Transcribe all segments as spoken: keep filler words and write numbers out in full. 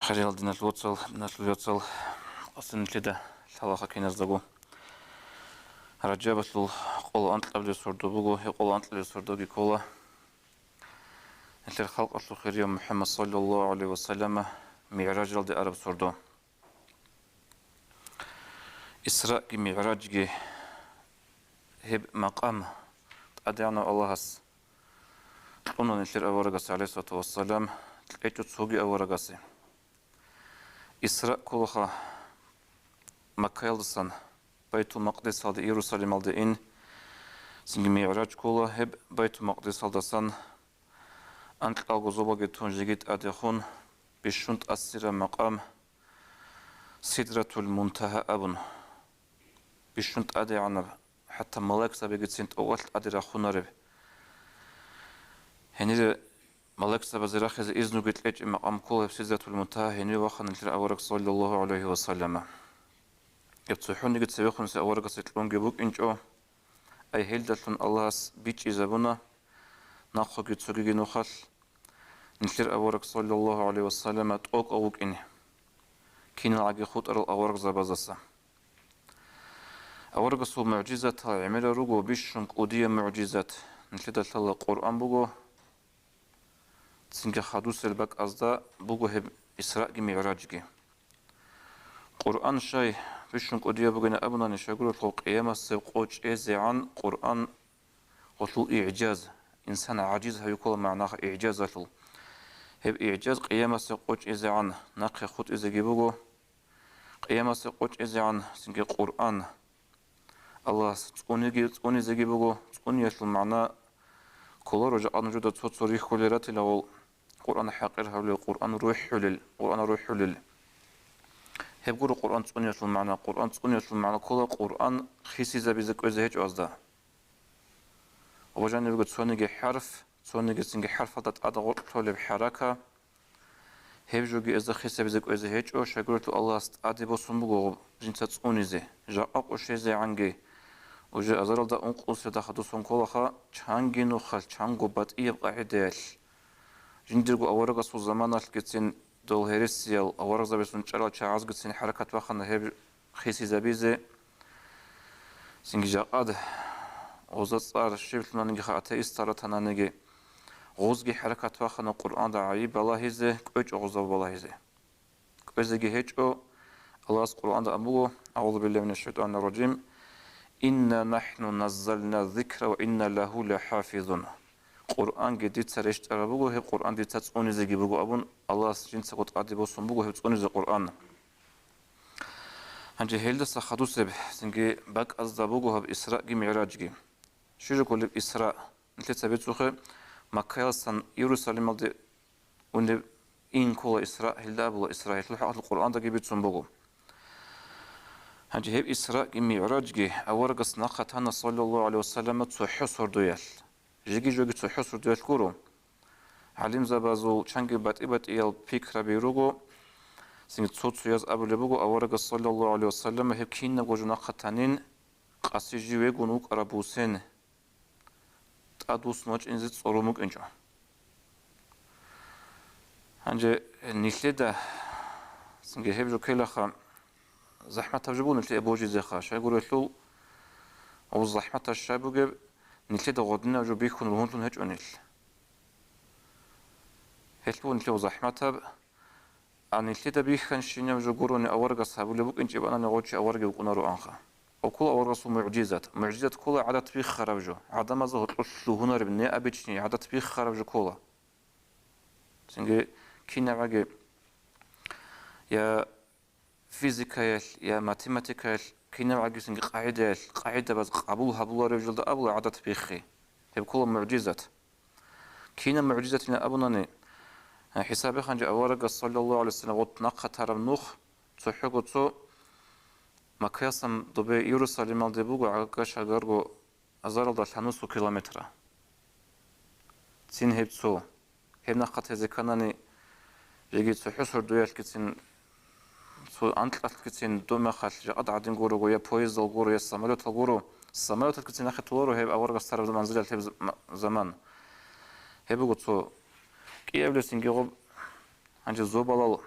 Хириял диналъул вацал, диналъул яцал, къасин нилъеда лъалаха киназдаго. Ражабалъул къоло анкьабилеб сордо буго, гьеб къоло анкьабилеб сордоги ккола нилъер халкъалъул хирияв МухӀаммад саллаллагьу гӀалайгьи ва саллама мигӀражалде араб сордо. Исраъги мигӀражги гьеб макъам ТӀадегӀанав Аллагьас кьуна нилъер аварагас, гӀалайгьиссалату вассалам, кьечӀо цоги аварагасе. Исраъ кколаха Маккаялдасан Байтул-Макъдисалде, Иерусалималде ин, цинги мигӀраж ккола гьеб Байтул-Макъдисалдасан анкьалго зобалги тун жеги тӀадехун бищун тӀасираб макъам Сидратул-Мунтагьа абун. Бищун тӀадегӀанаб, хӀатта малаикзабигицин тӀокӀалъ тӀаде рахунареб. Гьенире малаикзабазе рахизе изнуги кьечӀеб макъам ккола гьеб Сидратул-Мунтагьа, гьенив вахана нилъер авараг саллаллагьу гӀалайгьи ва саллама. Гьеб цохӀониги цевехунси аварагасе кьунги букӀинчӀо, ай гьелдалъун Аллагьас бичӀчӀизабуна нахъеги цогиги нухалъ нилъер авараг саллаллагьу гӀалайгьи ва саллама тӀокӀав вукӀине, киналгӀаги хутӀарал аварагзабаздаса. Аварагасул мугӀжизатал гӀемерал руго бищун кӀудияб мугӀжизат. Нилъеда лъала Къуръан буго, цинги хадусел бакӀазда буго гьеб Исраъги МигӀражги. Къуръан щай бищун кӀудияб бугин абунани, щайгурелъул къиямасеб къо чӀезегӀан Къуръан гъолъул игӀжаз, инсан гӀажиз гьавиккола магӀнаха игӀжазалъул. Гьеб игӀжаз къиямасеб къо чӀезегӀан нахъе хутӀизеги буго. Къиямасеб къо чӀезегӀан цинги Къуръан Аллагьас цӀуниги, цӀунизеги буго. ЦӀуниялъул магӀна кколаро жакъа нужеда цо-цо рихьулел ратилагъул, Къуръан хӀакъир гьавлел, Къуръан рухӀулел, Къуръан рухӀулел. Гьеб гуро Къуръан цӀуниялъул магӀна. Къуръан цӀуниялъул магӀна ккола Къуръан хисизабизе кӀвезе гьечӀо азда. Ва жанибго цониги хӀарф, цониги цинги хӀарфалда тӀад гъоркь лъолеб хӀарака, гьеб жоги эзда хисабизе кӀвезе гьечӀо, щайгурелъул Аллагьас тӀаде босун буго жинца цӀунизе. Жакъа къо щезегӀанги, уже азаралда ункъусиялда хадусон кколаха, чанги нухалъ, чанго батӀияб къагӀидаялъ. Жиндирго аварагасул заманалъгицин дол гьересиял аварагзабазул чӀарал чагӀазгицин хӀаракат бахана гьеб хисизабизе. Цинги жакъад гъоза цӀар щиблъунанигиха атеистал ратананиги, гъозги хӀаракат бахана Къуръанда гӀайиб балагьизе, кӀвечӀо гъозав балагьизе. КӀвезеги гьечӀо. Аллагьас Къуръанда абуго: «АгӀузу биллагьи минаш шайтӀанир ражим. Инна нахӀну наззална ззикра ва инна лагьу лахӀафизун». Къуръанги дица рещтӀараб буго, гьеб Къуръан дица цӀунизеги буго абун, Аллагьас жинцаго тӀаде босун буго гьеб цӀунизе Къуръан. Гьанже гьелдаса хадусеб цинги бакӀазда буго гьаб Исраъги МигӀражги. Щиб жо кколеб Исраъ? Нилъеца бицухъе, Маккаялдасан Иерусалималде унеб ин ккола Исраъ, гьелда абула Исраъ, гьелъул хӀакъалъулъ Къуръандаги бицун буго. Гьанже гьеб Исраъги МигӀражги аварагас нахъа тана, саллаллагьу гӀалайгьи вассаллама, цохӀо сордоялъ. Жеги-жоги цохӀо сордоялъ гуро. ГӀалимзабазул чанги батӀи-батӀиял пикраби руго. Цинги цо-цояз абулеб буго, аварагас, саллаллагьу гӀалайгьи вассаллама, гьеб кинабго жо нахъа танин, къаси жив вегун вукӀараб бусен тӀадвуссун вачӀинзе цӀорун вукӀинчӀо. Гьанже нилъеда цинги гьеб жо ккелаха, захӀматаб жо буго нилъее божизеха, щайгурелъул гьаб захӀматаб щай бугеб, нилъеда гъодинаб жо бихьун ругьунлъун гьечӀо нилъ. Гьелъ буго нилъее захӀматаб. А нилъеда бихьанщинаб жо гурони аварагас гьабулеб букӀинчӀеб анани гъов чи аварагив вукӀунароанха. Гьеб ккола аварагасул мугӀжизат. МугӀжизат ккола гӀадат биххараб жо. ГӀадамазда гьоркьор лъугьунареб, необычный, гӀадат биххараб жо ккола. Цинги кинабгӀаги я физикаялъ, я математикаялъ, кинабгӀаги цинги къагӀидаялъ, къагӀидабаз къабул гьабуларев жолда абула гӀадат биххи. Гьеб ккола мугӀжизат. Кинаб мугӀжизатилан абунани, хӀисабе ханчӀа аварагас, саллаллагьу гӀалайгьи вассаллам, гъот нахъа тараб нух, цохӀого цо Маккаялдасан добе Иерусалималде буго гӀага-, шагарго азаралда лъанусу километра. Цин гьеб цо. Гьеб нахъа тезе кканани, жеги цохӀо сордоялъгицин, цо анкьалъгицин доб мехалъ жакъа гӀадин гурого, я поездал гуро, я самолетал гуро. Самолеталъгицин нахъе толаро гьеб аварагас тараб манзилалъ гьеб з-, ма-, заман. Гьеб буго цо. КӀиабилесинги гъоб гьанже зобалал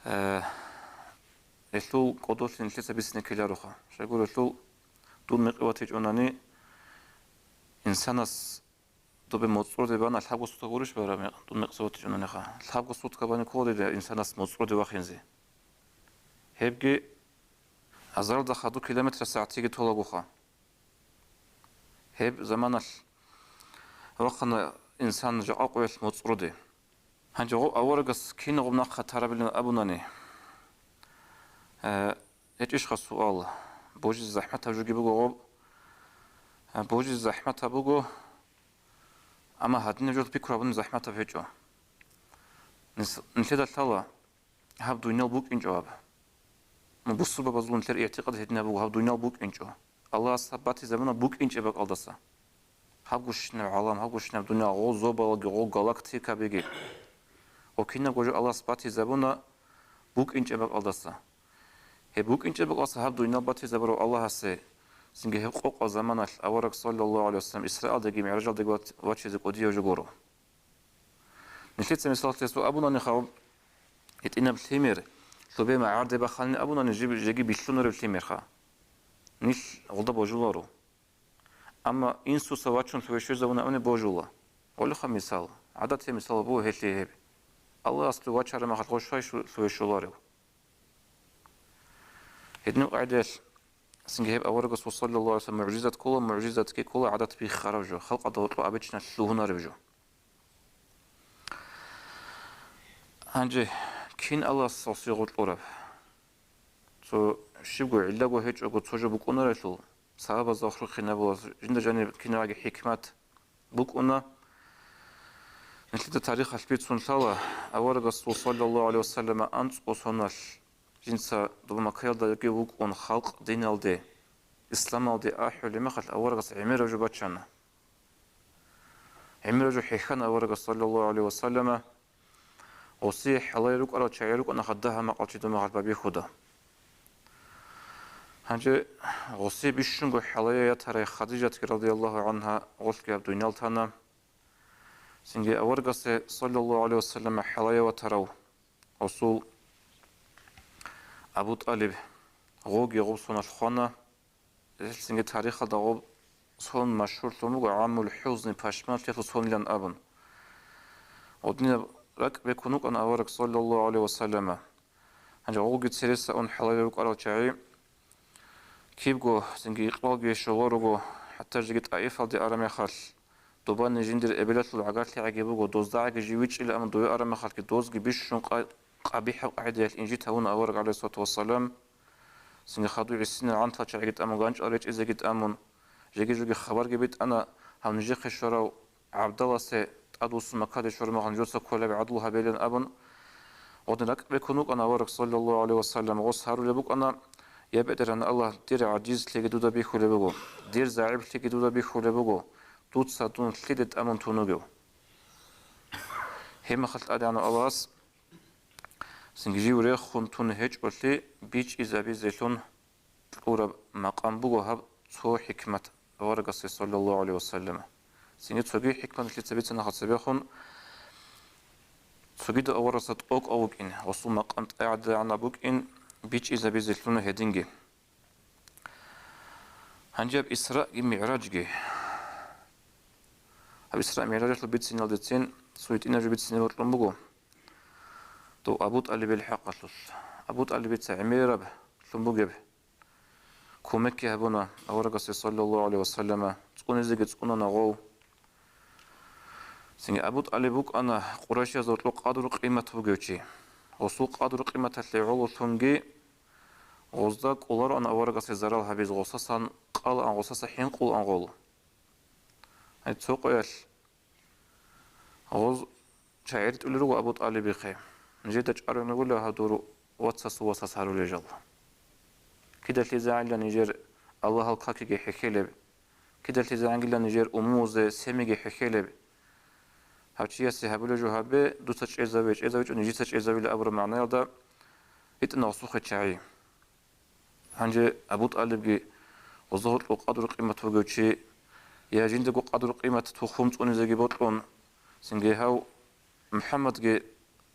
Э, гьелъул кӀодолъи нилъеца бицине ккелароха. Щайгурелъул, дун мекъи ватичӀонани, инсанас добе моцӀроде бана лъабго сутка гурищ бараб мекъ, дун мекъиса ватичӀонаниха. Лъабго сутка бани ккола дила инсанас моцӀроде вахинзе. Гьебги азаралда хадуб километр сагӀатиги толагоха. Гьеб заманалъ вахъана инсан жакъа къоялъ моцӀроде. Гьанже гъоб аварагас кинаб гъоб нахъа тарабилан абунани, э, гьечӀищха суал, божизе захӀматаб жоги буго гъоб? Э, божизе захӀматаб буго, амма гьадинаб жо пикру гьабуни захӀматаб гьечӀо. Нис-, нилъеда лъала, гьаб дунял букӀинчӀо гьаб. Ну, бусурбабазул нилъер игӀтикъад гьединаб буго, гьаб дунял букӀинчӀо. Аллагьас гьаб батизабуна букӀинчӀеб бакӀалдаса. Гьаб гущинаб гӀалам, гьаб гущинаб дунял, гъо зобалги, гъо галактикабиги. Гъо кинабго жо Аллагьас батизабуна букӀинчӀеб бакӀалдаса. Гьеб букӀинчӀеб бакӀалдаса гьаб дунял батизабурав Аллагьасе, цинги гьеб къокъаб заманалъ авараг, саллаллагьу гӀалайгьи вассалам, Исраалдеги МигӀражалдеги вач-, вачизе кӀудияв жо гуро. Нилъеца мисаллъи гьесул абунани хаб, гьитӀинаб лъимер, лъубе магӀарде баханин абунани жиб-, жеги билълъунарев лъимерха. Нилъ гъолда божуларо. Амма инсуца вачун лъугье щвезабуна абуни божула. Гъолеха мисал, гӀадатиял мисал буго гьелъие гьеб. Аллагьас лъугьа вачараб махалъ гъо щвай щу-, лъугье щоларев? Гьединаб къагӀидаялъ цинги гьеб аварагасул, саллаллагьу гӀалайгьи вассалам, мугӀжизат ккола, мугӀжизатги ккола гӀадат биххараб жо, халкъалда гьоркьоб абичӀна лъугьунареб жо. Гьанже кин Аллагьас гъосие гъоркьораб? Цо щибго гӀиллаго гьечӀого цо жо букӀунарелъул, сабабазда вахрухъинабула, жинда жаниб кинабаги хӀикмат букӀуна. Нилъеда тарихалъ бицун лъала, аварагасул, саллаллагьу гӀалайгьи вассалам, анцӀго соналъ жинца доба Маккаялдаги вукӀун халкъ диналде, исламалде ахӀулеб мехалъ аварагас гӀемераб жо бачана. ГӀемераб жо хӀехьана аварагас, саллаллагьу гӀалайгьи вассалам, гъосие хӀалае рукӀарал чагӀи рукӀана хадагьа макъал чи домагьал бабихьуда. Гьанже гъосие бищунго хӀалае ятарай Хадижатги, радияллагьу гӀангьа, гъолъги гьаб дунял тана. Цинги аваргасе, саллаллагьу гӀалайгьи вассалам, хӀалае ватарав гъосул Абу ТӀалиб гъоги гъоб соналъ хвана. Гьелъ цинги тарихалда гъоб сон машгьурлъун буго, гӀамул хӀузни, пашманлъиялъул сонилан абун. Гъодинаб ракӀ бекун вукӀана авараг, саллаллагьу гӀалайгьи вассалама. Гьанже гъоги цереса ун хӀалае рукӀарал чагӀи, кибго цинги икъбалги щоло руго, хӀатта жеги ТӀаифалде араб мехалъ, добани жиндир эбелалъул гӀагарлъи гӀаги буго, доздагӀаги жив вичӀчӀила, амма дове араб мехалъги дозги бищун къа-, къабихӀаб къагӀидаялъ инжит гьавуна авараг, гӀалайгьиссалату вассалам. Цинги хадув гӀисинал гӀантал чагӀиги тӀамун, ганчӀал речӀезеги тӀамун, жеги-жоги хабарги битӀана гьав нижехъе щварав ГӀабдалласе, тӀадвуссун Маккаде щвараб мехалъ нужеца кколеб гӀадлу гьабилан абун, гъодин ракӀ бекун вукӀана авараг, саллаллагьу гӀалайгьи вассалам, гъос гьарулеб букӀана: «Я БетӀергьан Аллагь, дир гӀажизлъиги дуда бихьулеб буго, дир загӀиплъиги дуда бихьулеб буго, дуца дун лъиде тӀамун тун вугев?» Гьеб мехалъ ТӀадегӀанав Аллагьас цинги жив рехун тун гьечӀолъи бичӀчӀизабизелъун кьураб макъам буго гьаб цо хӀикмат аварагасе, саллаллагьу гӀалайгьи вассалам. Цинги цоги хӀикмат нилъеца бицана хъацабехун, цогидав аварагасда тӀокӀав вукӀин, гъосул макъам тӀадегӀанаб букӀин бичӀчӀизабизелъун гьединги. Гьанже гьаб Исраъги МигӀражги. Гьаб Исраъ МигӀражалъул бициналдецин цо гьитӀинаб жо бицине бокьун буго. Дов Абу ТӀалибил хӀакъалъулъ. Абу ТӀалибица гӀемераб лъун бугеб кумекги гьабуна аварагасе, саллаллагьу гӀалайгьи вассалама, цӀунизеги цӀунана гъов. Цинги Абу ТӀалиб вукӀана къурайшиязда гьоркьоб къадру-къимат бугев чи. Гъосул къадру-къиматалъе гӀололъунги гъозда кӀолароан аварагасе зарал гьабиз, гъосасан кӀалаан, гъосаса хӀинкъулаан гъол. Гьай, цо къоялъ гъоз чагӀи ритӀулел руго Абу ТӀалибихъе. Нижеда чӀарун вугила гьадур вацасул васас гьарулел жал. КидалъизегӀанила нижер Аллагьал какиги хӀехьелеб, кидалъизегӀангила нижер умумузе семиги хӀехьелеб. Гьав чиясе гьабулеб жо гьабе, дуца чӀезаве, чӀезавичӀо, нижеца чӀезавила абураб магӀнаялда ритӀана гъосухъе чагӀи. Гьанже Абу ТӀалибги гъозда гьоркьоб къадру-къимат бугев чи, я жиндаго къадру-къимат тухум цӀунизеги бокьун, цинги гьав МухӀаммадги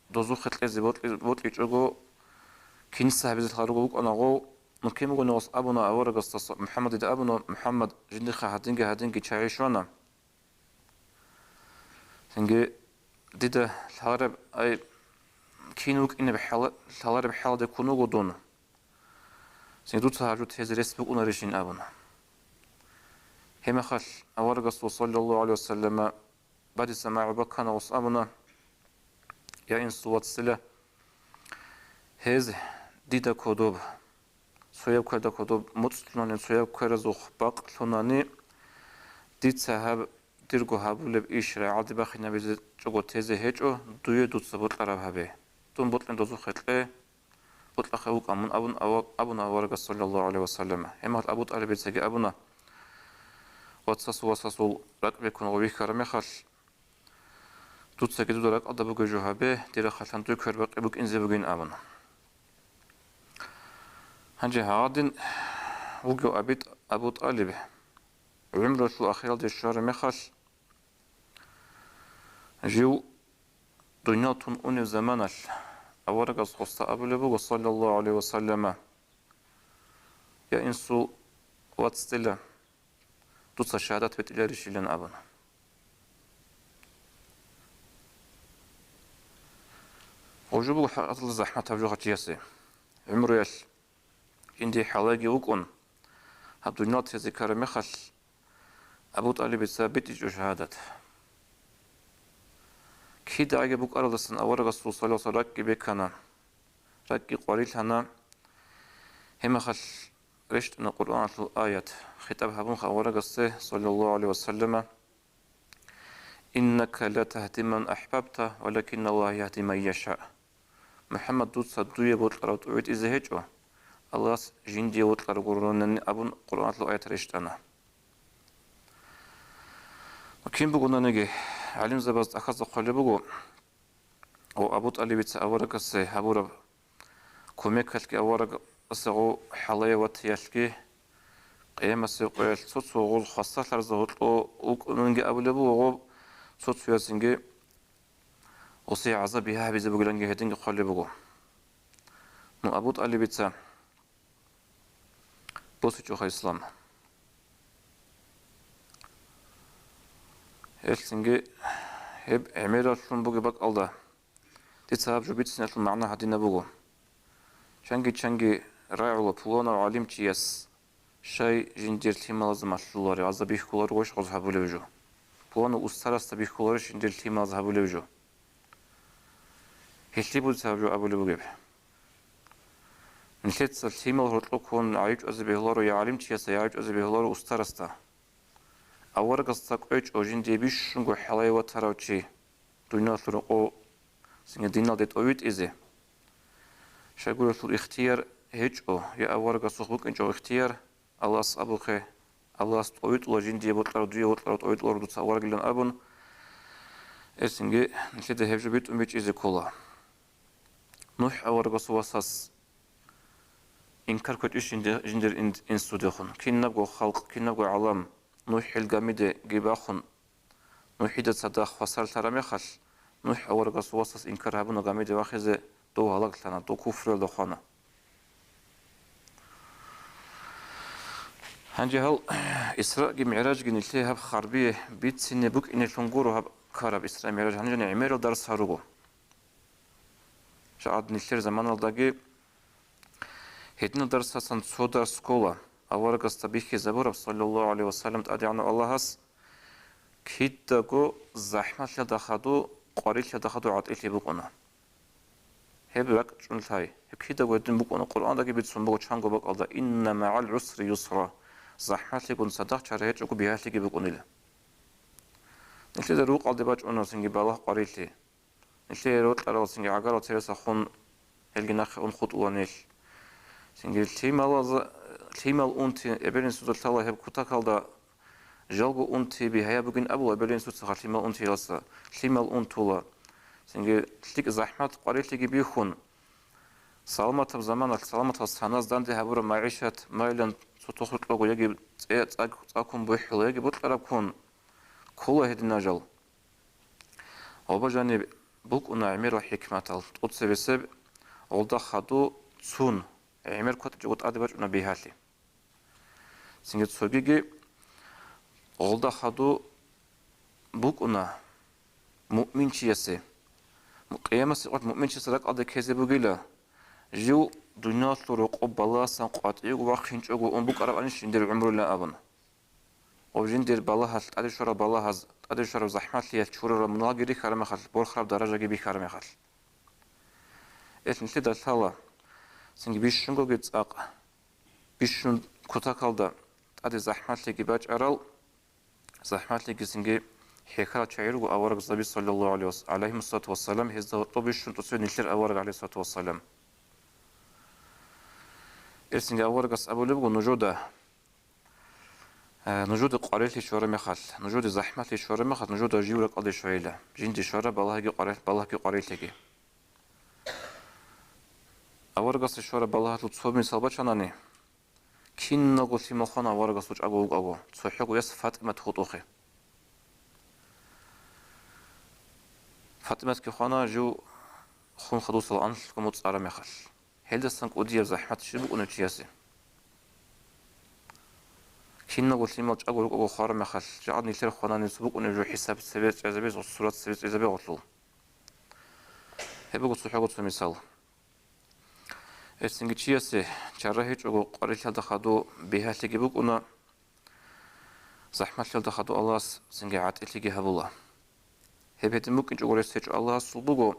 дозухъе кьезе бокьи-, бокьичӀого, кинса гьабизе лъаруго вукӀана гъов, ну, кин бугони гъос абуна аварагасда, МухӀаммадида абуна, МухӀаммад, жиндихъа гьадинги-гьадинги чагӀи щвана. Цинги дида лъалареб, ай, кин вукӀинеб хӀала-, лъалареб хӀалде ккун вуго дун. Цинги дуца гьаб жо тезе рес букӀунарищин абуна. Гьебмехалъ аварагасул саллаллагьу гӀалайгьи вассаллама бадиса магӀу баккана гъос абуна: Я инсул вацила, гьез дида кодоб, цояб кверда кодоб муцӀ лъунани, цояб кверазухъ бакъ лъунани, дица гьаб дирго гьабулеб иш рагӀалде бахинабизе чӀого тезе гьечӀо, дуе дуца бокьараб гьабе. Дун бокьун дозухъе кье, бокьахъе вукӀа мун абун ава-, абуна аварагас, саллаллагьу гӀалайгьи вассаллама. Гьебмехалъ Абу ТӀалибицаги абуна: Вацасул васасул ракӀ бекун гъов вихьараб мехалъ, дуцаги дуда ракӀалда бугеб жо гьабе, дир рахъалъан дуе квер бакъи букӀинзе бугин абун. Гьанже гьагъадин вугев Аби-, Абу ТӀалиб гӀумруялъул ахиралде щвараб мехалъ, жив дуниял тун унеб заманалъ аварагас гъосда абулеб буго, саллаллагьу гӀалайгьи вассаллама: Я инсул вацдила, дуца шагьадат бетӀиларищилан абун. Гъожо буго хӀакъалъулъ захӀмат гьаб жо гьачиясе. ГӀумруялъ жинди хӀалайги вукӀун, гьаб дуниял тезе ккараб мехалъ, Абу ТӀалибица битӀичӀо шагьадат. КидагӀаги букӀаралдасан аварагасул саллаллагьу гӀалайгьи вассаллам ракӀги бекана, ракӀги къварилъана. Гьебмехалъ рещтӀана Къуръаналъул аят, хитӀаб гьабунха аварагасде, саллаллагьу гӀалайгьи вассаллама: «Иннака ла тагьди ман ахӀбабта, валакинналлагьа ягьди ман яша». МухӀаммад, дуца дуе бокьарав тӀовитӀизе гьечӀо, Аллагьас жиндие бокьарав гуронани абун Къуръаналъул аят рещтӀана. Кин бугонаниги, гӀалимзабаз тӀахьазда хъвалеб буго, ва Абу ТӀалибица аварагасе гьабураб кумекалъги аварагасе гъов хӀалае ватиялъги, къиямасеб къоялъ цо-цо гъол хвасарлъарза гьоркьо вукӀунанги абулеб буго, гъоб цо-цоясинги гъосие гӀазаб бигьа гьабизе бугиланги гьединги хъвалеб буго. Ну, Абу ТӀалибица босичӀоха ислам. Гьелъинги гьеб гӀемераллъун бугеб бакӀалда, дица гьаб жо бициналъул магӀна гьадинаб буго. Чанги-чанги рагӀула пуланав гӀалимчияс щай жиндир лъималазда малъулари, гьазда бихьулари гъош-гъоз гьабулев жо. Пуланав устарасда бихьулари жиндир лъималаз гьабулев жо. Гьелъие буца гьаб жо абулеб бугеб. Нилъеца лъимал гьоркьо ккун гӀайчӀвазе бегьуларо я гӀалимчиясда, я гӀайчӀвазе бегьуларо устарасда. Аварагасда кӀвечӀо жиндие бищунго хӀалае ватарав чи, дуниялалъул рокъо цинги диналде тӀовитӀизе. Щайгурелъул ихтияр гьечӀо, я аварагасухъ букӀинчӀо ихтияр, Аллагьас абухъе, Аллагьас тӀовитӀула жиндие бокьарав, дуе бокьарав тӀовитӀуларо дуца аварагилан абун, гьелъинги нилъеда гьеб жо битӀун бичӀчӀизе ккола. НухӀ аварагасул васас инкар кквечӀищ жинди-, жиндир ин-, инсудехун. Кинабго халкъ, кинабго гӀалам НухӀил гамидеги бахун, НухӀида цадахъ хвасарлъараб мехалъ, НухӀ аварагасул васас инкар гьабуна гамиде вахизе, дов гьалаглъана, дов куфруялда хвана. Гьанже гьал Исраъги МигӀражги нилъее гьаб харбие бицине букӀинелъун гуро гьаб ккараб Исраъ МигӀраж, гьанже гӀемерал дарс гьаруго. Жагьад нилъер заманалдаги гьединал дарсасан цо дарс ккола, аварагасда бихьизабураб, саллаллагьу гӀалайгьи вассаллам, ТӀадегӀанав Аллагьас кидаго захӀмалъиялда хаду, къварилъиялда хаду гӀатӀилъи букӀуна. Гьеб ракӀчӀун лъай. Гьеб кидаго гьедин букӀуна. Къуръандаги бицун буго чанго бакӀалда: «Инна магӀал гӀусри юсра». ЗахӀмалъигун цадахъ чара гьечӀого бигьалъиги букӀунила. Нилъеда рукъалде бачӀуна цинги балагь къварилъи. Нилъее рокьарал цинги гӀагарал цересахун гьелги нахъе ун хутӀула нилъ. Цинги лъималаз-, лъимал унти эбел-инсуда лъала гьеб кутакалда. Жалго унти бигьаяб бугин абула эбел-инсуца лъимал унтиялса, лъимал унтула. Цинги лъикӀ захӀмат къварилъиги бихьун, саламатаб заманалъ, саламатал саназ данде гьабураб магӀишат, майилан цо тохлъукього яги цӀе-, цӀа-, цӀакун бухӀула, яги бокьараб ккун ккола гьединал жал. Гъоба жаниб букӀуна гӀемерал хӀикматал, тӀоцебесеб гъолда хаду цун, гӀемер кватӀичӀого тӀаде бачӀуна бигьалъи. Цинги цогиги гъолда хадуб букӀуна муъминчиясе. Му-, Къиямасеб къоялъ муъминчиясе ракӀалде ккезе бугила, жив дуниялалъул рокъоб балагьасан къватӀивго вахъинчӀого ун букӀарабанищ жиндир гӀумруялъ абун. Ва жиндир балагьалъ, тӀаде щвараб балагьаз, тӀаде щвараб захӀмалъиялъ чурарал мунагьалги рихьараб мехалъ, борхараб даражаги бихьараб мехалъ. Гьелъ нилъеда лъала, цинги бищунгоги цӀакъ, бищун кутакалда тӀаде захӀмалъиги бачӀарал, захӀмалъиги цинги хӀехьарал чагӀи руго аварагзаби, саллаллагьу гӀалайгьи ва саллам, гӀалайгьимуссалату вассалам, гьезда гьоркьоб бищун тӀоцеве нилъер авараг, гӀалайгьиссалату вассалам. Гьел цинги аварагас абулеб буго нужеда, э, нужеда къварилъи щвараб мехалъ, нужеда захӀмалъи щвараб мехалъ, нужеда жив ракӀалде щвейила, жинде щвараб балагьги къварил-, балагьги къварилъиги. Аварагасде щвараб балагьалъул цо мисал бачанани, киналго лъимал хвана аварагасул чӀаго вукӀаго, цохӀого яс ФатӀимат хутӀухъе. ФатӀиматги хвана жив хун хадусал анлъго муцӀ араб мехалъ. Гьелдасан кӀудияб захӀмат щиб букӀунеб чиясе? Киналго лъимал чӀаго рукӀаго хвараб мехалъ, жагӀад нилъер хванани цо букӀунеб жо хӀисаб цебе чӀезабе, сурат цебе чӀезабе гъолъул. Гьеб буго цохӀого цо мисал. Гьесинги чиясе чара гьечӀого къварилъиялда хадуб бигьалъиги букӀуна, захӀмалъиялда хадуб Аллагьас цинги гӀатӀилъиги гьабула. Гьеб гьедин букӀинчӀого рес гьечӀо Аллагьасул буго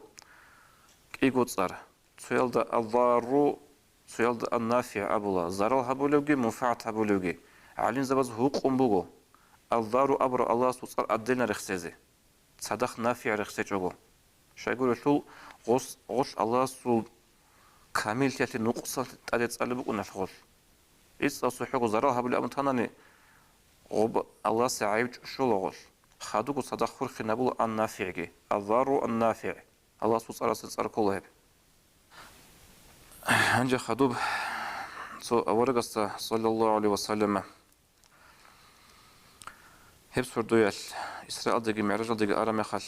кӀиго цӀар. Цоялда «Аллару», цоялда «Аннафигь» абула, зарал гьабулевги, мунфагӀат гьабулевги. ГӀалимзабаз гьукъун буго, «Аллару» абураб Аллагьасул цӀар отдельно рехсезе, цадахъ «Нафигь» рехсечӀого. Щайгурелъул гъос-, гъолъ Аллагьасул камиллъиялъе нукъсалъ тӀаде цӀалеб букӀуналъ гъолъ. ГӀисал цохӀого зарал гьабулеб абун танани, гъоб Аллагьасе гӀайиб чӀущула гъолъ. Хадуго цадахъ хурхинабула «Ан-Нафигьги», «Аллару ан-Нафигь». Аллагьасул цӀарасан цӀар ккола гьеб. Гьанже хадуб цо аварагасда, саллаллагьу гӀалайгьи ва саллама, гьеб сордоялъ Исраилдаги МигӀражалдаги араб мехалъ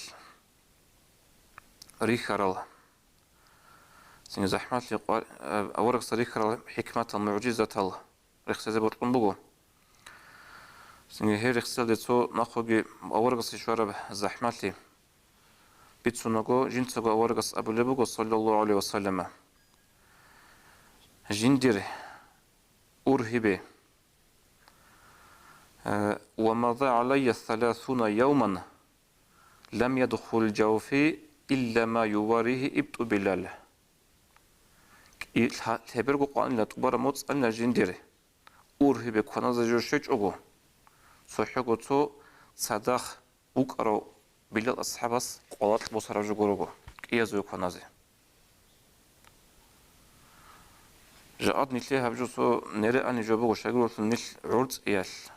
рихьарал, цинги захӀмалъи къвар-, аварагасда рихьарал хӀикматал, мугӀжизатал рехсезе бокьун буго. Цинги гьеб рехсеялде цо нахъоги аварагасде щвараб захӀмалъи бицунаго, жинцаго аварагас абулеб буго, саллаллагьу гӀалайгьи ва саллама, жиндир ургьибе, э, «Ва мада гӀалайя саласуна явман, лам ядхул жавфи илла ма юваригьи ибтӀу Билал». Кьи-, лъа-, лъеберго къванила тӀубараб моцӀалъила жиндир ургьибе кваназе жо щвечӀого, цохӀого цо цадахъ вукӀарав Билал асхӀабас къвалакь босараб жо гурого, кӀиязуве кваназе. Жакъад нилъее гьаб жо цо нере ани жо буго, щайгурелъул нилъ гӀорцӀиялъ,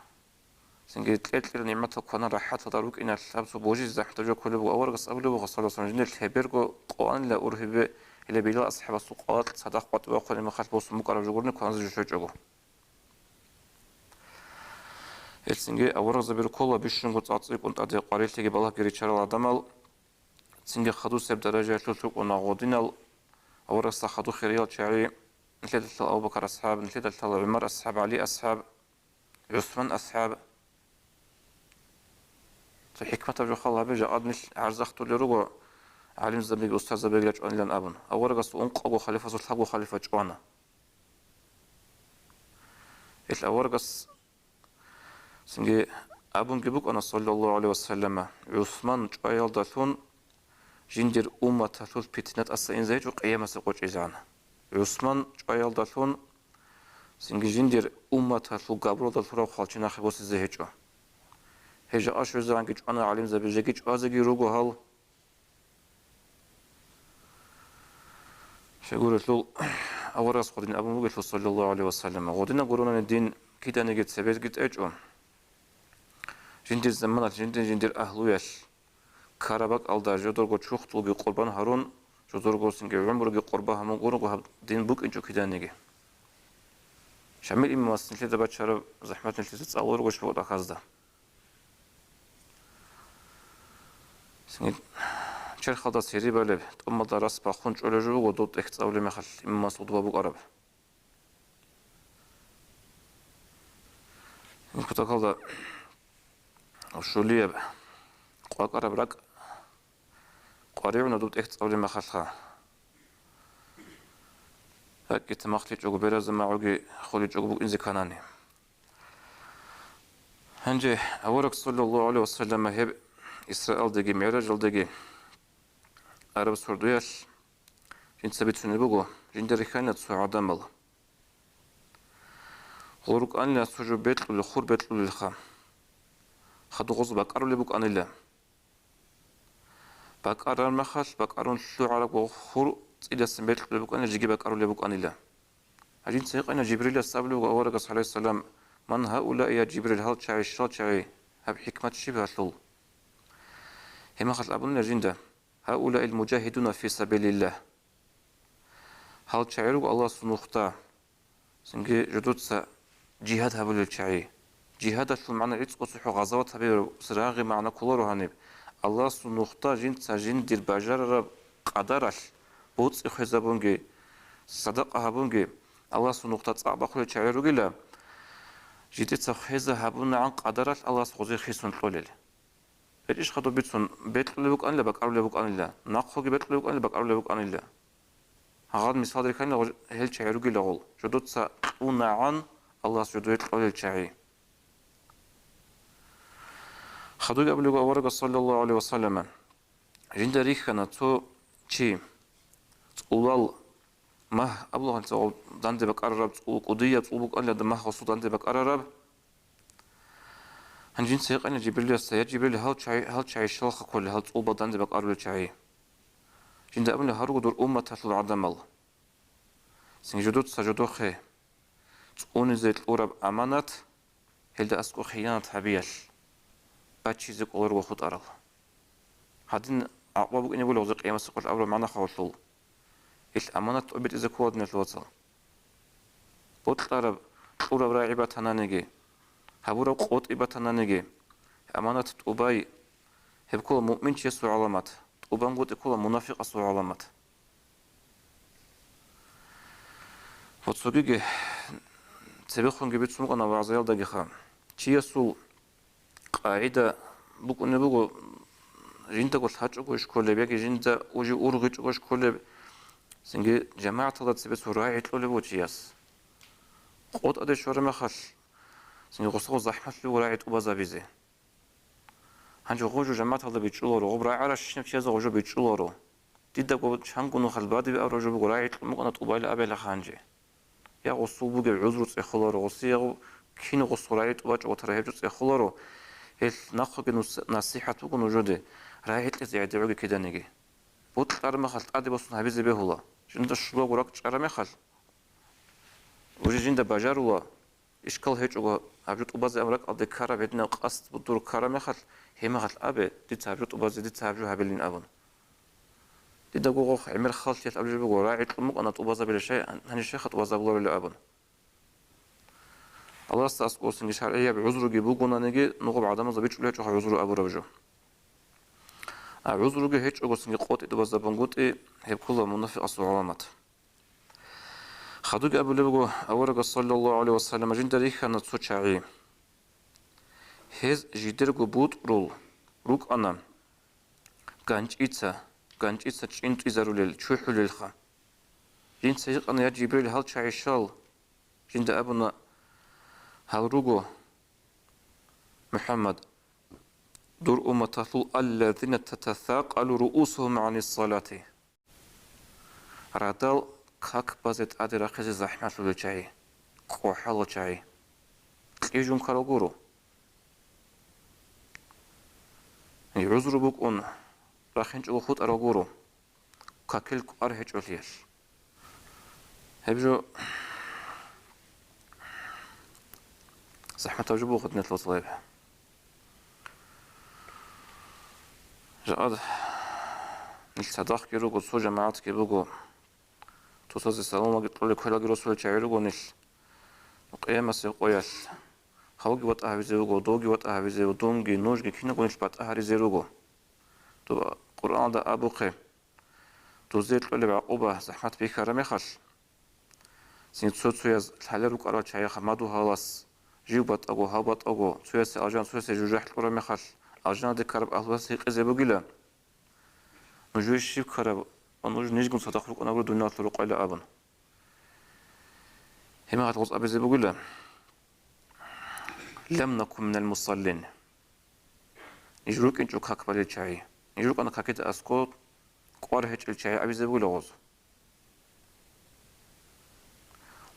цинги кьер-кьерал нигӀматал кванан рахӀаталда рукӀиналъ, гьаб цо божизе захӀматаб жо кколеб буго. Аварагас абулеб буго, саллаллагьу гӀалайгьи ва саллам, жиндир лъеберго къванила ургьибе, гьеле Билал асхӀабасул къвалакь цадахъ къватӀиве вахъунеб мехалъ босун букӀараб жо гурони кваназе жо щвечӀого. Гьелцинги аварагзаби руккола бищунго цӀакъ цӀикӀкӀун тӀаде къварилъиги балагьги риччарал гӀадамал, цинги хадусеб даражаялъулъ рукӀуна гъодинал аварагасда хадуб хириял чагӀи, нилъеда лъала Абу Бакар асхӀаб, нилъеда лъала ГӀумар асхӀаб, ГӀали асхӀаб, ГӀусман асхӀаб. Цо хӀикматаб жо хал гьабе, жакъад нилъ гӀарзахъулел руго гӀалимзабиги устарзабигила чӀванилан абун. Аварагасул ункъабго халифасул лъабго халифа чӀвана. Гьел аварагас цинги абунги букӀана, саллаллагьу гӀалайгьи ва саллама, ГӀусман чӀваялдалъун жиндир умматалъул питна тӀаса инзе гьечӀо, къиямасеб къо чӀезегӀан. ГӀусман чӀваялдалъун цинги жиндир умматалъул габуралда лъурав хвалчи нахъе босизе гьечӀо. Гьеб жакъа щвезегӀанги чӀвана гӀалимзаби, жеги чӀвазеги руго гьал. Щайгурелъул аварагас гъодин абун бугелъул, саллаллагьу гӀалайгьи ва саллам, гъодинаб гуронани дин киданиги цебезги тӀечӀо. Жиндир заманалъ, жиндир-жиндир агьлуялъ ккараб бакӀалда жодорго чурхдулги къурбан гьарун, жодорго цинги гӀумруги къурбан гьабун гурого гьаб дин букӀинчӀо киданиги. Шамил имамас нилъеда бачараб захӀмат нилъеца цӀалур гъощ букӀа хазда. Цинги Черхалда сири балеб, тӀамалда рас бахун чӀолеб жо буго доб тӀехь цӀалулеб мехалъ имамас гъудба букӀараб. Кутакалда щулияб къвакӀараб ракӀ къваригӀуна доб тӀехь цӀалулеб мехалъха. РакӀги тамахлъичӀого, беразда магӀуги холичӀого букӀинзе кканани. Гьанже авараг, саллаллагьу гӀалайгьи ва саллама, гьеб Исраалдеги МигӀражалдеги араб сордоялъ жинца бицунеб буго, жинда рихьана цо гӀадамал. Гъол рукӀанила цо жо бекьулел, хур бекьулелха. Хадуб гъоз бакӀарулеб букӀанила. БакӀарар мехалъ, бакӀарун лъугӀараб гъол хур цӀидасан бекьулеб букӀанила, жеги бакӀарулеб букӀанила. Гьанже жинца гьикъана Жибрилас абулеб буго аварагас, гӀалайгьиссалам: «Ман гьаулаи, я Жибрил, гьал чагӀи, щал чагӀи, гьаб хӀикмат щиб гьалъул?» Гьеб мехалъ абунила жинда: «Гьаулаил мужагьидуна фи сабилиллагь». Гьал чагӀи руго Аллагьасул нухда, цинги жодоца жигьад гьабулел чагӀи. Жигьадалъул магӀна гӀицӀго цохӀо гъазават гьабиялъул рагъи магӀна кколаро гьаниб. Аллагьасул нухда жинца жиндир бажарараб къадаралъ боцӀи хвезабунги, садакъа гьабунги, Аллагьасул нухда цӀакъ бахъулел чагӀи ругила, жидеца хвеза гьабунагӀан къадаралъ Аллагьас гъозе хисун кьолел. ГьечӀищ хадуб бицун, бекьулеб букӀанила, бакӀарулеб букӀанила, нахъеги бекьулеб букӀанила, бакӀарулеб букӀанила. Гьагъал мисал рихьанила гъо-, гьел чагӀи ругила гъол, жодоца кьунагӀан Аллагьас жодое кьолел чагӀи. Хадубги абулеб буго аварагас, саллаллагьу гӀалайгьи ва саллама, жинда рихьана цо чи, цӀулал Магь абула гьанже гъоб данде бакӀарараб цӀул, кӀудияб цӀул букӀанила магь гъосул данде бакӀарараб. Гьанже жинца гьикъана Жибрилица: «Я Жибрил, гьал чагӀи, гьал чагӀи щалха кколел, гьал цӀулбал данде бакӀарулел чагӀи?» Жинда абуна: «Гьаруго дур умматалъул гӀадамал. Цинги жодоца жодохъе цӀунизе кьураб аманат, гьелда аскӀоб хиянат гьабиялъ баччизе кӀоларого хутӀарал». Гьадин гӀакъуба букӀине буго гъозие къиямасеб къоялъ абураб магӀна хавалъул. Ил аманат тӀобитӀизе ккола, диналъул вацал. Бокьараб, кьураб рагӀи батананиги, гьабураб къотӀи батананиги, аманат тӀубай, гьеб ккола муъминчиясул гӀаламат, тӀубангутӀи ккола мунафикъасул гӀаламат. Ва цогиги цебехунги бицун букӀана вагӀзаялдагиха. Чиясул къагӀида букӀунеб буго, жиндаго лъачӀого кколеб яги жинда уже ургъичӀого кколеб, цинги жамагӀаталда цебе цо рагӀи кьолеб буго чияс. КъотӀаде щвараб мехалъ, цинги гъосда гъоз захӀмалъи буго рагӀи тӀубазабизе. Гьанже гъожо жамагӀаталда бичӀчӀуларо, гъоб рагӀаращинаб чиязе гъожо бичӀчӀуларо. Дидаго чанго нухалъ бадибе абураб жо буго, рагӀи кьун букӀана тӀубайилан абилаха гьанже. Я гъосул бугеб гӀузру цӀехоларо, гъосие гъо-, кин гъосул рагӀи тӀубачӀого тараб гьеб жо цӀехоларо, гьелъ нахъеги нус-, насихӀат буго нужеде, рагӀи кьезе гӀедегӀуге киданиги. Бокьараб мехалъ тӀаде босун гьабизе бегьула. Жинда щулаго ракӀчӀараб мехалъ, уже жинда бажарула, ишкал гьечӀого, гьаб жо тӀубазе абун ракӀалде ккараб гьединаб къасд будур ккараб мехалъ, гьеб мехалъ абе, дица гьаб жо тӀубазе, дица гьаб жо гьабилин абун. Дидаго гъо гӀемер халлъиялъ абулеб буго, рагӀи кьун букӀана тӀубазабилеб щай, гьанже щайха тӀубазабуларулеб абун. Аллагьасда аскӀовсинги шаргӀияб гӀузруги бугонаниги, нугъаб гӀадамазда бичӀчӀулеб гьечӀоха гӀузру абураб жо. А гӀузруги гьечӀогосинги къотӀи тӀубазабунгутӀи, гьеб ккола мунафикъасул гӀаламат. Хадубги абулеб буго, аварагас, саллаллагьу гӀалайгьи ва саллам, жинда рихьана цо чагӀи. Гьез жидерго бутӀрул рукӀана, ганчӀица, ганчӀица чӀинтӀизарулел, чухӀулелха. Жинца гьикъана: «Я Жибрил, гьал чагӀи щал?» Жинда абуна: «Гьал руго, МухӀаммад, дур умматалъул, аллазина татасакъалу руусугьум гӀанис салати». Радал как базе тӀаде рахъизе захӀмалъулел чагӀи, къохӀалал чагӀи. Кьижун ккарал гуро. ГӀузру букӀун, рахинчӀого хутӀарал гуро, какил кӀвар гьечӀолъиялъ. Гьеб жо захӀматаб жо буго, диналъул вацал. Жакъа нилъ цадахъги руго, цо жамагӀатги буго, цоцазе саламалги кьолел квералги росулел чагӀи руго нилъ. Къиямасеб къоялъ гьавги ватӀа гьавизе вуго, довги ватӀа гьавизе вуго, дунги, нужги киналго нилъ батӀа гьаризе руго. Доб Къуръаналда абухъе, дузе кьолеб гӀакъуба захӀмат бихьараб мехалъ, цин цо-цояз лъалел рукӀарал чагӀи хабмаду гьалас, жив батӀаго, гьав батӀаго, цоясе алжан, цоясе жужахӀ кьураб мехалъ, алжаналде ккараб агьлуялъ гьикъизе бугила, нужее щиб ккараб ва нуж нижгун цадахъ рукӀунагури дуниялалъул рукъойила абун. Гьеб мехалъ гъоз абизе бугила: «Лам наку минал мусаллин». Ниж рукӀинчӀо как балел чагӀи. Ниж рукӀана какида аскӀо кӀвар гьечӀел чагӀи абизе бугила гъоз.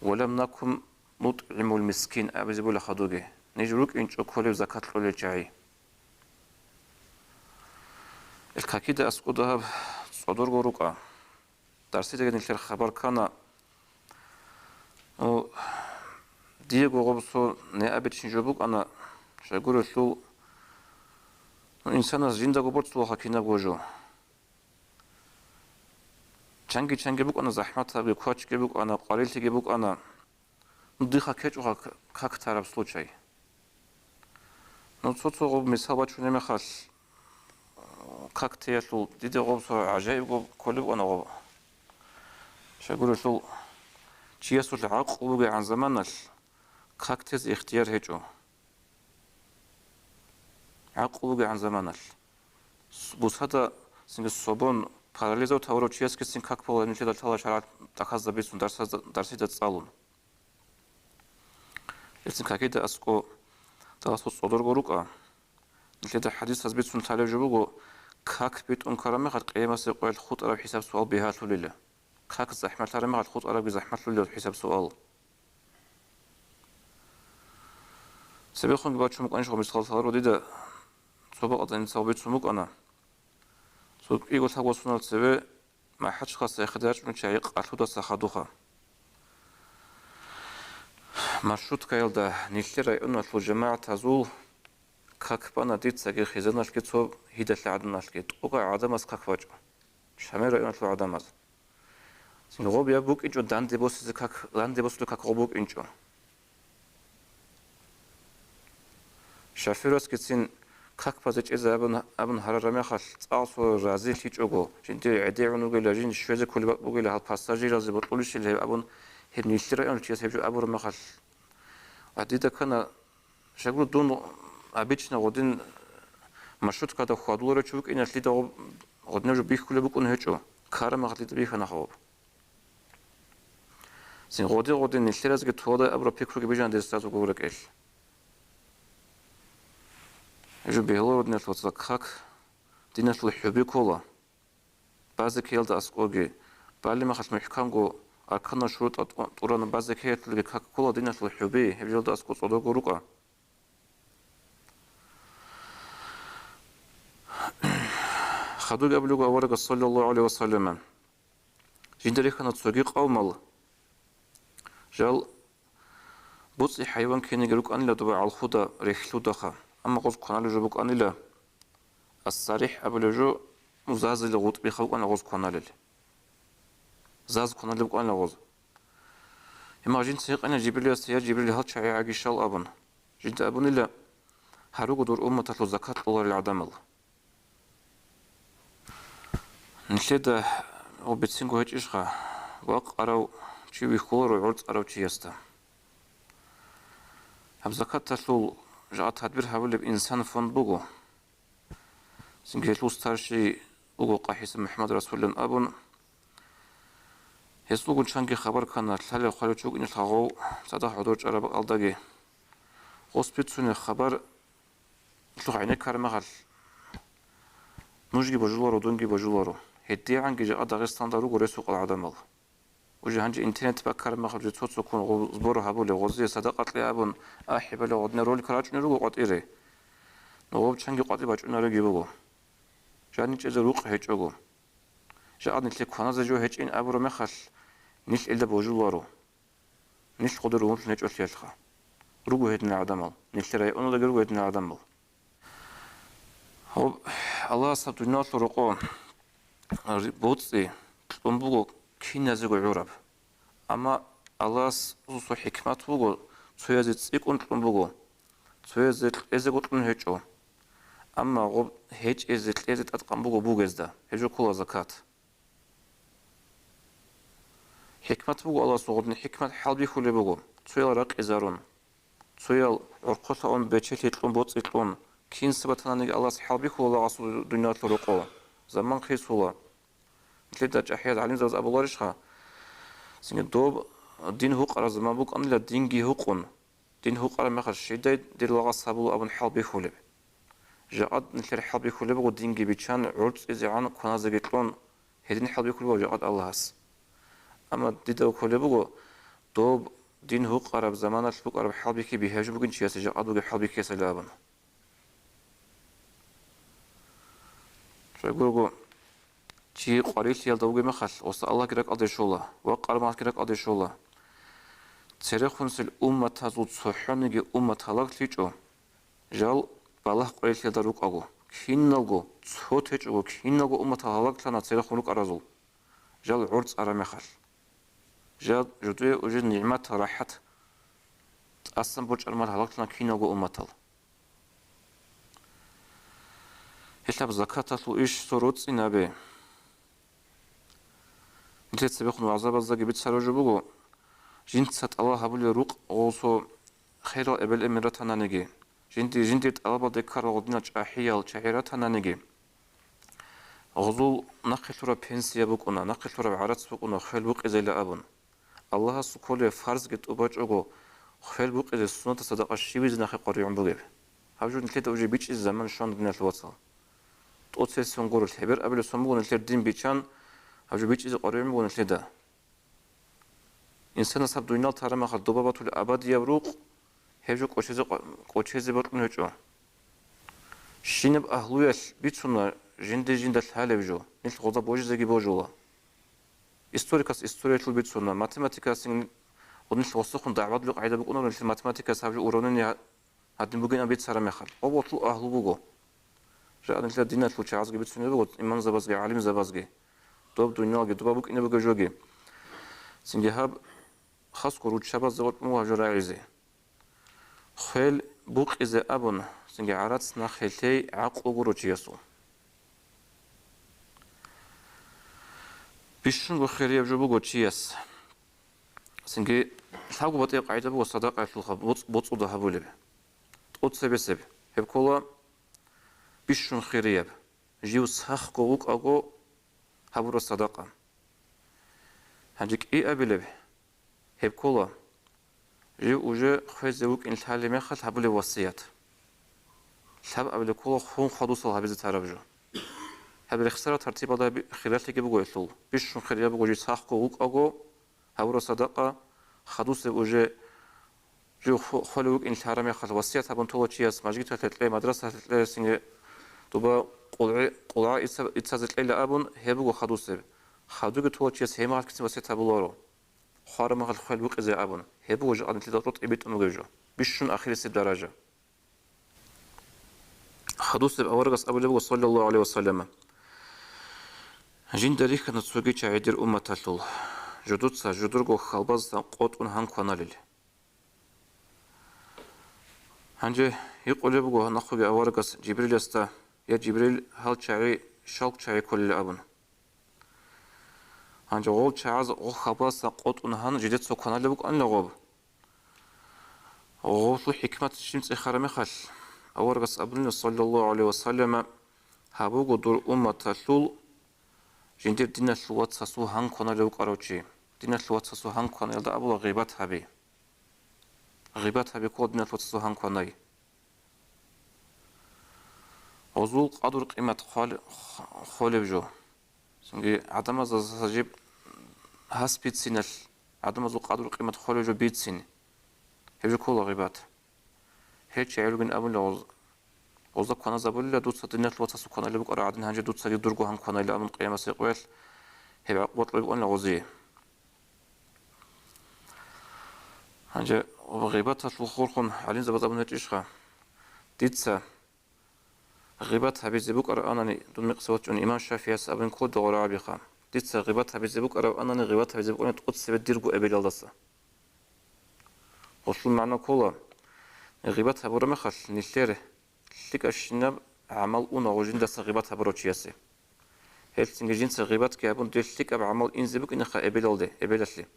«Ва лам наку нутӀгӀимул мискин» абизе бугила хадуги. Ниж рукӀинчӀо кколеб закат кьолел чагӀи. Ил какида аскӀо дагьаб цӀодорго рукӀа. Дарсидаги нилъер хабар ккана. Ну, диего гъобсо необычный жо букӀана, щайгурелъул, ну, инсанас жиндаго борцулаха кинабго жо. Чанги-чанги букӀана захӀматабги, квачги букӀана, къварилъиги букӀана. Ну, диха ккечӀоха к-, как тараб случай. Ну, цо-цо гъоб мисал бачунеб мехалъ, как теялъул диде гъобсо гӀажаибго кколеб букӀана гъоб. Щайгурелъул, чиясулъ гӀакълу бугегӀан заманалъ как тезе ихтияр гьечӀо. ГӀакълу бугегӀан заманалъ. С-, бусада цинги собон парализав тавурав чиясгицин как бала нилъеда лъала шаргӀат тӀахьазда бицун дарсазда, дарсида цӀалун. Гьелцин какида аскӀо дагьасул цӀодорго рукӀа. Нилъеда хӀадисаз бицун лъалеб жо буго, как битӀун ккараб мехалъ къиямасеб къоялъ хутӀараб хӀисаб-суал бигьалъулила. Как захӀмалъараб мехалъ хутӀарабги захӀмалъулила хӀисаб-суал. Цебехунги бачун букӀанищ гъо мисал лъаларо дида, цо бакӀалда мисал бицун букӀана. Цо кӀиго лъабго сонал цеве МахӀачхъас яхъе рачӀунел чагӀи къалъудаса хадуха. Маршруткаялда нилъер районалъул жамагӀатазул как бана дицаги хизаналъги цо гьидалъа гӀаданалъги, тӀокӀаб гӀадамаз как бачӀо. Шамил районалъул гӀадамаз. Цин гъоб я букӀинчӀо данде босизе как, данде босулеб как гъоб букӀинчӀо. Шофёрасгицин как базе чӀезе абун, абун гьарараб мехалъ, цӀакъго разилъичӀого, жиндир гӀедегӀун вугила, жиндир щвезе кколеб бакӀ бугила, гьал пассажиразе бокьулищила гьеб абун, гьеб нилъер районалъул чияс гьеб жо абураб мехалъ. Ва дида ккана, щайгурелъул дун обычно гъодин маршруткада хьвадуларев чи вукӀиналъ дида гъоб-, гъодинаб жо бихьулеб букӀун гьечӀо, ккараб мехалъ дида бихьана гъоб. Цин гъоди-гъоди нилъеразги тодай абураб пикруги бижана дир сразу гуреб рекӀелъ. Гьеб жо бегьуларо, диналъул вацал, как диналъул хӀуби ккола. Базе ккеялда аскӀоги, балеб мехалъ мухӀкамго арканал шурутӀал тӀу-, тӀурана базе ккеялъулги как ккола диналъул хӀуби, гьеб жоялда аскӀо цӀодорго рукӀа. Хадуб абулеб аварагас, саллаллагьу гӀалайгьи ва саллама, жинда рехана цоги къавмал, жал боцӀи хӀайван кинеги рукӀанила доба гӀалхуда, рехьлудаха, амма гъоз кваналеб жо букӀанила, ас-сарихӀ абулеб жо, ну, зазила гъутӀбиха букӀана гъоз кваналел. Заз кваналеб букӀанила гъоз. Гьеб мехалъ жинца гьикъана Жибрилида: «Я Жибрил, гьал чагӀи гӀагищал?» абун. Жинда абунила: «Гьаруго дур умматалъул закат кьоларел гӀадамал». Нилъеда гъоб бицинго гьечӀищха, вакъарав чи вихьуларо гӀорцӀарав чиясда. Гьаб закаталъул жакъа тадбир гьабулеб инсан фонд буго. Цинги гьелъул старший вуго КъагӀиса МухӀаммад Расулован абун. Гьесулгун чанги хабар ккана, лъалев-хъвалев чи вукӀиналъ гъов цадахъ гӀодор чӀараб бакӀалдаги. Гъос бицунеб хабар лъугьа гӀенеккараб мехалъ, нужги божуларо, дунги божуларо. ГьедигӀанги жакъа Дагъистанда руго ресукъал гӀадамал. Уже гьанже интернет баккараб мехалъ, уже цо-цоккун гъо-, сбор гьабулеб, гъозие садакъа кье абун, ахӀи балеб гъодинал роликлъи рачӀунел руго къватӀире. Но гъоб чанги къватӀир бачӀунаревги буго. Жанив чӀезе рукъ гьечӀого. Жакъа нилъее кваназе жо гьечӀин абураб мехалъ, нилъ гьелда божуларо. Нилъ гъодор ругьунлъун гьечӀолъиялъха. Руго гьединал гӀадамал, нилъер районалдаги руго гьединал гӀадамал. Гьоб, Аллагьас гьаб дуниялалъул рокъо ри-, боцӀи кьун буго киназего гӀураб. Амма Аллагьасул цо хӀикмат буго, цоязе цӀикӀкӀун кьун буго, цоязе кьезего кьун гьечӀо. Амма гъоб гьечӀезе кьезе тӀадкъан буго бугезда, гьеб жо ккола закат. ХӀикмат буго Аллагьасул гъодин, хӀикмат хӀалбихьулеб буго, цоял ракъизарун, цоял гӀорхъолъа ун бечелъи кьун, боцӀи кьун, кин сабатананиги Аллагьас хӀалбихьула лагъасул дуниялалъул рокъо, заман хисула. Нилъеда чӀахӀиял гӀалимзабаз абуларищха, цинги доб дин гьукъараб заман букӀанила динги гьукъун, дин гьукъараб мехалъ щидай дир лагъас гьабула абун хӀалбихьулеб. Жакъад нилъер хӀалбихьулеб буго динги биччан, гӀорцӀизегӀан кваназеги кьун, гьедин хӀалбихьулеб буго жакъад Аллагьас. Амма дида кколеб буго, доб дин гьукъараб заманалъ букӀараб хӀалбихьи бигьа жо бугин чиясе жакъад бугеб хӀалбихьиялъе абун. Щайгурго, чи къварилъиялда вугеб мехалъ, оса Аллагьги ракӀалде щола ва къармагъги ракӀалде щола. Церехунсел умматазул цохӀониги уммат гьалаглъичӀо, жал балагь къварилъиялда рукӀаго, киналго, цо течӀого, киналго умматал гьалаглъана церехун рукӀаразул, жал гӀорцӀараб мехалъ. Жал жуде уже нигӀматал рахӀат тӀасан борчӀараб мехалъ гьалаглъана киналго умматал. Гьелъаб закаталъул иш цо роцӀцӀинабе. Нилъер цебехун вагӀзабаздаги бицараб жо буго, жинца тӀалаб гьабулел рукъ гъосо херал эбел-эмен ратананиги, жинди-, жиндир тӀалабалде ккарал гъодинал чӀахӀиял чагӀи ратананиги, гъозул нахъе лъураб пенсия букӀуна, нахъе лъураб гӀарац букӀуна хвел букъизейилан абун. Аллагьасул кколеб фарзги тӀубачӀого, хвел букъизе суннатал садакъа щибизе нахъе къваригӀун бугеб? Гьаб жо нилъеда уже бичӀчӀизе заман щвана, диналъул вацал. ТӀоцесун гурелъ, гьебер абулеб сон буго нилъер дин биччан, гьаб жо бичӀчӀизе къваригӀун буго нилъеда. Инсанас гьаб дунял тараб мехалъ доба батулеб абадияб рукъ, гьеб жо кӀочезе къо-, кӀочезе бокьун гьечӀо. Щинаб агьлуялъ бицуна жинди-жинда лъалеб жо, нилъ гъоза божизеги божула. Историкас историялъул бицуна, математикасин гъунилъ гъосухъун дагӀбадулеб къагӀида букӀунаро нилъер математикас гьаб жо уравнение гьа-, гьадин бугин абицараб мехалъ. Гъоб гъорлъул агьлу буго. Жакъа нилъер диналъул чагӀазги бицунеб буго, имамзабазги, гӀалимзабазги. Доб дуниялги, доба букӀине бугеб жоги. Цинги гьаб хасго руччабазда гъоркь буго гьаб жо рагӀизе. Хвел букъизе абун, цинги гӀарац нахъе лъей гӀакълу гуро чиясул. Бищунго хирияб жо буго чияс. Цинги лъабго батӀияб къагӀида буго садакъаялъулха боц-, боцӀуда гьабулеб. ТӀоцебесеб, гьеб ккола бищун хирияб, жив сахго вукӀаго гьабураб садакъа. Гьанже кӀиабилеб, гьеб ккола, жив уже хвезе вукӀин лъалеб мехалъ гьабулеб васият. Лъабабилеб ккола хун хадусал гьабизе тараб жо. Гьаб рехсараб тартибалда би-, хиралъиги буго гьелъул. Бищун хирияб буго жив сахго вукӀаго гьабураб садакъа, хадусеб уже жив ху-, хвалев вукӀин лъараб мехалъ васият гьабун тола чияс, мажгиталъе кье, мадрасалъе кье, синге дуба къулгӀи-, къулгӀа ица-, ицазе кьела абун, гьеб буго хадусеб. Хадуги тола чияс гьеб мехалъ кицин васият гьабуларо. Хвараб мехалъ хвел букъизе абун, гьеб буго жакъа нилъеда рокьи битӀун бугеб жо. Бищун ахирисеб даража. Хадусеб аварагас абулеб буго, саллаллагьу гӀалайгьи ва саллама: «Жинда рихьана цоги чагӀи дир умматалъул, жудуца жудурго хьалбазда къотӀун гьан кваналел». Гьанже гьикъулеб буго нахъеги аварагас Жибриласда: «Я Жибрил, гьал чагӀи щал чагӀи кколел?» – абун. Гьанже гъол чагӀаз гъо хьалбазда къотӀун гьан жидеца кваналеб букӀанила гъоб. Гъолъул хӀикмат щиб цӀехараб мехалъ, аварагас абунила, саллаллагьу гӀалайгьи ва саллама: «Гьаб буго дур умматалъул жиндир диналъул вацасул гьан кваналев вукӀарав чи». Диналъул вацасул гьан кванаялда абула гъибат гьаби. Гъибат гьаби ккола диналъул вацасул гьан кванай. Гъозул къадру-къимат хъвал-, хъвалеб жо. Цинги гӀадамазда сажиб гьас бициналъ, гӀадамазул къадру-къимат хъвалев жо бицин. Гьеб жо ккола гъибат. Гьел чагӀи ругин абула гъоз-, гъозда кваназабулила, дуца диналъул вацасул кваналеб букӀараб гӀадин, гьанже дуцаги дурго гьан кванайилан абун, къиямасеб къоялъ гьеб гӀакъубат букӀанила гъозие. Гьанже гъибаталъул хурхун гӀалимзабаз абун гьечӀищха? Дица гъибат гьабизе букӀаравани, дун мекъса вачӀун имам ШафигӀияс абун ккола дагъурабиха. Дица гъибат гьабизе букӀаравани, гъибат гьабизе букӀани тӀоцебе дирго эбелалдаса. Гъолъул магӀна ккола, гъибат гьабураб мехалъ, нилъер лъикӀабщинаб гӀамал уна гъо жиндаса гъибат гьабурав чиясе. Гьелъинги жинца гъибатги гьабун, дир лъикӀаб гӀамал инзе букӀинеха эбелалде, эбелалъе.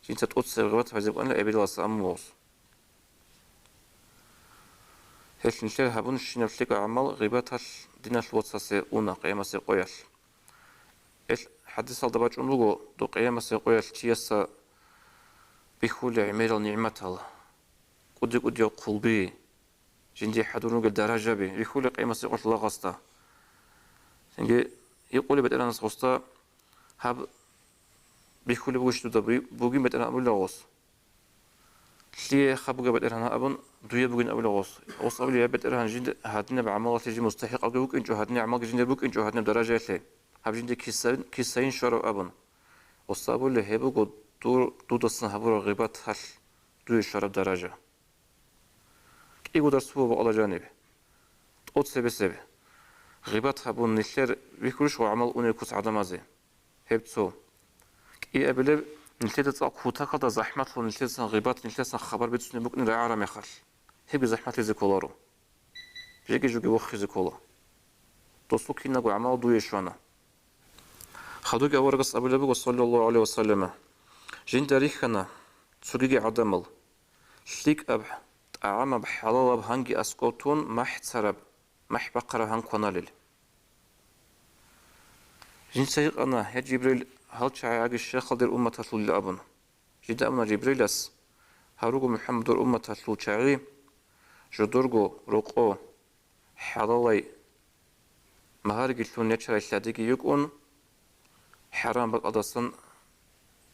Жинца тӀоцебе гъибат гьабизе букӀанила эбелалдаса амун вугъус. Гьелъ нилъер гьабунщинаб лъикӀаб гӀамал гъибаталъ диналъ вацасе уна къиямасе къоялъ. Гьел хӀадисалда бачӀун буго, доб къиямасе къоялъ чиясда бихьулел гӀемерал нигӀматал, кӀуди-кӀудиял хъулби, жиндие хӀадурун ругел даражаби, бихьулел къиямасе къоялъ лагъасда. Цинги гьикъулеб БетӀергьанас гъосда, гьаб бихьулеб бугищ дуда, бугин БетӀергьан абулеб гъос. Лъие хаб бугеб БетӀергьан абун, дуе бугин абулеб гъос. Гъос абулеб, я БетӀергьан, жинда гьадинаб гӀамалалъе жин мустахӀикъалги вукӀинчӀо, гьадинаб гӀамалги жиндир букӀинчӀо, гьадинаб даражаялъе. Гьаб жинда киса-, кисайин щварав абун. Гъос абулеб, гьеб буго дур, дудасан гьабураб гъибаталъ дуе щвараб даража. КӀиго дарс буго бакъала жаниб. ТӀоцебесеб. Гъибат гьабун нилъер вихьулищ ва гӀамал унел куц гӀадамазе? Гьеб цо. КӀиабилеб, нилъеда цӀакъ кутакалда захӀматлъун нилъедасан гъибат, нилъедасан хабар бицунеб букӀин рагӀараб мехалъ. Гьебги захӀматлъизе кколаро. Жеги-жуги вохизе ккола. Досул кинабго гӀамал дуе щвана. Хадуги аварагас абулеб буго, саллаллагьу гӀалайгьи ва саллама, жинда рихьана цогиги гӀадамал, лъикӀаб, тӀагӀамаб, хӀалалаб гьанги аскӀов тун, махӀцараб, махӀ бахъараб гьан кваналел. Жинца гьикъана, я Жибрил, гьал чагӀи аги щехал дир умматалъулил абун. Жинда абуна Жибрилас, гьал руго МухӀаммадул умматалъул чагӀи, жодорго рокъо, хӀалалай, магьариги лъун ячарай лъадиги йукӀун, хӀарам бакӀалдасан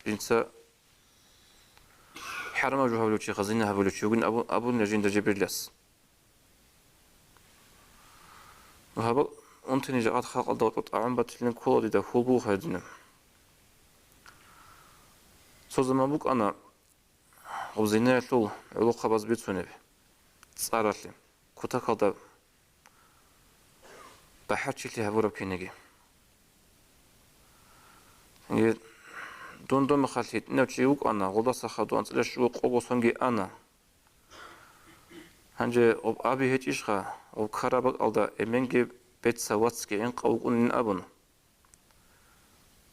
жинца хӀарамаб жо гьабулев чи, зина гьабулев чи вугин абу-, абуна жинда Жибрилас. Гьабал унтани жакъат халкъалда вачӀун тӀагӀам батилин ккола дида, хьул буго гьадинаб. Цо заман букӀана, гъаб зинаялъул гӀолохъабаз бицунеб цӀаралъе, кутакалда бахӀарчилъи гьабураб кинеги. Гье, дун дун мехалъ гьитӀинав чи вукӀана, гъолдаса хадув анцӀила щуго къого сонги ана. Гьанже гъоб аби гьечӀищха, гъоб ккараб бакӀалда эменги бецав вацги гӀинкъав вукӀунин абун.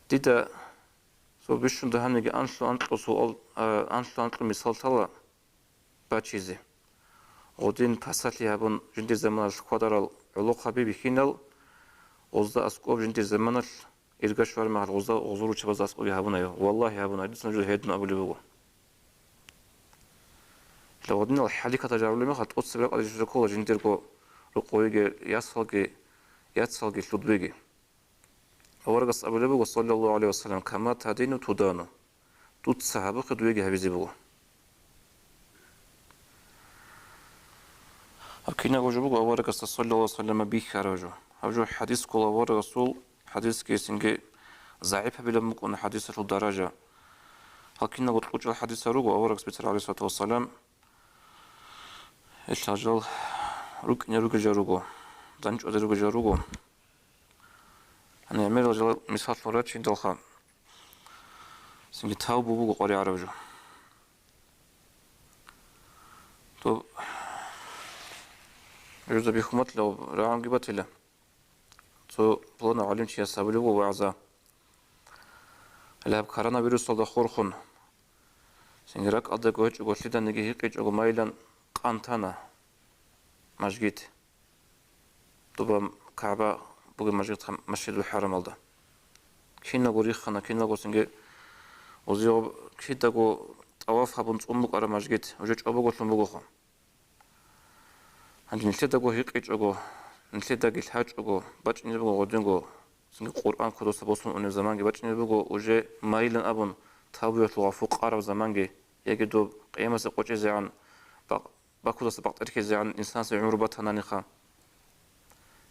Дида цо бищун дагьабниги анлъу-анкьу суал, а, анлъу-анкьу мисал лъала бачизе. Гъодин пасалъи гьабун жиндир заманалъ хьвадарал гӀолохъаби бихьинал, гъозда аскӀоб жиндир заманалъ ирга щвараб мехалъ гъозда гъозул руччабазда аскӀобги гьабунайо. Валлагьи, гьабуна, дица нужеда гьедун абулеб буго. Гьединал хӀаликатал жавулеб мехалъ, тӀоцебе ракӀалде жо ккола жиндирго рокъовиги, ясалги, яцалги, лъудбиги. Аварагас абулеб буго, саллаллагьу гӀалайгьи ва саллам, «Кама тадину тудану». Дуца гьабухъе дуеги гьабизе буго. Гьаб кинабго жо буго аварагасда, саллаллагьу гӀалайгьи ва саллам, бихьараб жо. Гьаб жо хӀадис ккола аварагасул, хӀадисги гьесинги загӀипабилан букӀуна хӀадисалъул даража. Гьал киналго кьучӀал хӀадисал руго аварагас бицарал, гӀалайгьиссалату вассалам, гьелъул жал рукӀине ругел жал руго, данчӀвазе ругел жал руго. Гьаниб гӀемерал жал мисаллъун рачиндалха, цинги тавбу буго къваригӀараб жо. Доб нужеда бихьун батила, рагӀунги батила. Цо пуланав гӀалимчияс абулеб буго вагӀза. Гьале гьаб коронавирусалда хурхун, цинги ракӀалдаго гьечӀого, лъиданиги гьикъичӀого майилан къантана мажгит. Дуба КагӀба бугеб мажгитха, Масжидул ХӀарамалда. Киналго риххана, киналго цинги узигъо кидаго тӀаваф гьабун цӀун букӀараб мажгит, уже чӀобоголъун бугоха. Гьанже нилъедаго гьикъичӀого, нилъедаги лъачӀого, бачӀине буго гъодинго, цинги Къуръан кодоса босун унеб заманги бачӀине буго, уже майилан абун, тавбуялъул гъафу къараб заманги, яги доб къиямасе къочӀезегӀан, бакъ-, бакудаса бакъ тӀерхьизегӀан инсанасеб гӀумру батананиха.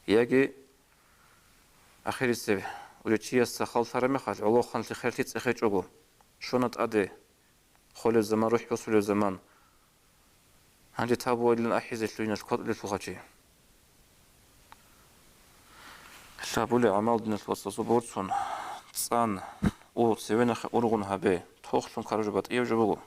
Яги ахирисеб, уже чиясда хал лъараб мехалъ, гӀолохъанлъи херлъи цӀехечӀого, щона тӀаде холеб заман, рухӀ босулеб заман. Гьанже тавбуялъ ахӀизе лъугьиналъ кватӀулелъулха чи. Лъабулеб гӀамал, диналъ вацал, борцун, цӀан, у, цеве нахъе ургъун гьабе, тохлъун ккараб жо батӀияб жо буго.